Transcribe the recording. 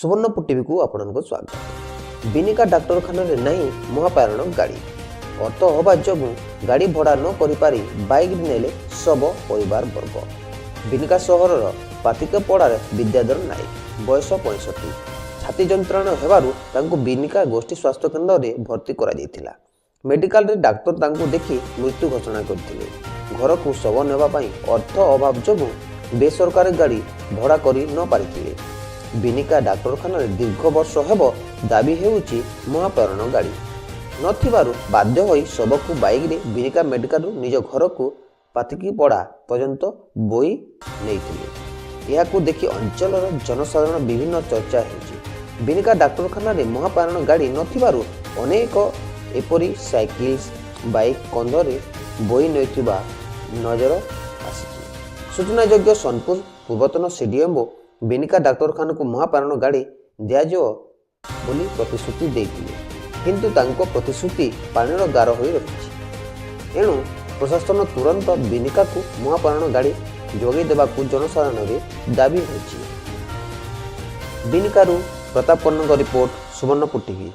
ସୁବର୍ଣ୍ଣପୁର ଟିଭିକୁ ଆପଣଙ୍କୁ ସ୍ୱାଗତ। ବିନିକା ଡାକ୍ତରଖାନାରେ ନାହିଁ ମହାପ୍ରୟାଣ ଗାଡ଼ି। ଅର୍ଥ ଅଭାବ ଯୋଗୁଁ ଗାଡ଼ି ଭଡ଼ା ନ କରିପାରି ବାଇକ୍ ନେଲେ ଶବ ପରିବାର ବର୍ଗ। ବିନିକା ସହରର ପାତିକପଡ଼ାରେ ବିଦ୍ୟାଧର ନାୟକ, ବୟସ 65। ଛାତି ଯନ୍ତ୍ରଣା ହେବାରୁ ତାଙ୍କୁ ବିନିକା ଗୋଷ୍ଠୀ ସ୍ୱାସ୍ଥ୍ୟକେନ୍ଦ୍ରରେ ଭର୍ତ୍ତି କରାଯାଇଥିଲା। ମେଡିକାଲରେ ଡାକ୍ତର ତାଙ୍କୁ ଦେଖି ମୃତ୍ୟୁ ଘୋଷଣା କରିଥିଲେ। ଘରକୁ ଶବ ନେବା ପାଇଁ ଅର୍ଥ ଅଭାବ ଯୋଗୁଁ ବେସରକାରୀ ଗାଡ଼ି ଭଡ଼ା କରି ନ ପାରିଥିଲେ। ବିନିକା ଡାକ୍ତରଖାନାରେ ଦୀର୍ଘ ବର୍ଷ ହେବ ଦାବି ହେଉଛି, ମହାପ୍ରୟାଣ ଗାଡ଼ି ନଥିବାରୁ ବାଧ୍ୟ ହୋଇ ଶବକୁ ବାଇକରେ ବିନିକା ମେଡିକାଲରୁ ନିଜ ଘରକୁ ପାତିକିପଡ଼ା ପର୍ଯ୍ୟନ୍ତ ବୋହି ନେଇଥିଲେ। ଏହାକୁ ଦେଖି ଅଞ୍ଚଳର ଜନସାଧାରଣ ବିଭିନ୍ନ ଚର୍ଚ୍ଚା ହେଉଛି। ବିନିକା ଡାକ୍ତରଖାନାରେ ମହାପ୍ରୟାଣ ଗାଡ଼ି ନଥିବାରୁ ଅନେକ ଏପରି ସାଇକେଲ, ବାଇକ୍ କନ୍ଧରେ ବୋହି ନେଉଥିବା ନଜର ଆସିଛି। ସୂଚନାଯୋଗ୍ୟ, ସୋନପୁର ପୂର୍ବତନ ସିଡିଏମ୍ଓ ବିନିକା ଡାକ୍ତରଖାନାକୁ ମହାପ୍ରୟାଣ ଗାଡ଼ି ଦିଆଯିବ ବୋଲି ପ୍ରତିଶ୍ରୁତି ଦେଇଥିଲେ। କିନ୍ତୁ ତାଙ୍କ ପ୍ରତିଶ୍ରୁତି ପାଣିର ଗାର ହୋଇ ରହିଛି। ଏଣୁ ପ୍ରଶାସନ ତୁରନ୍ତ ବିନିକାକୁ ମହାପ୍ରୟାଣ ଗାଡ଼ି ଯୋଗାଇ ଦେବାକୁ ଜନସାଧାରଣରେ ଦାବି ହୋଇଛି। ବିନିକାରୁ ପ୍ରତାପ କର୍ଣ୍ଣଙ୍କ ରିପୋର୍ଟ, ସୁବର୍ଣ୍ଣପୁର ଟିଭି।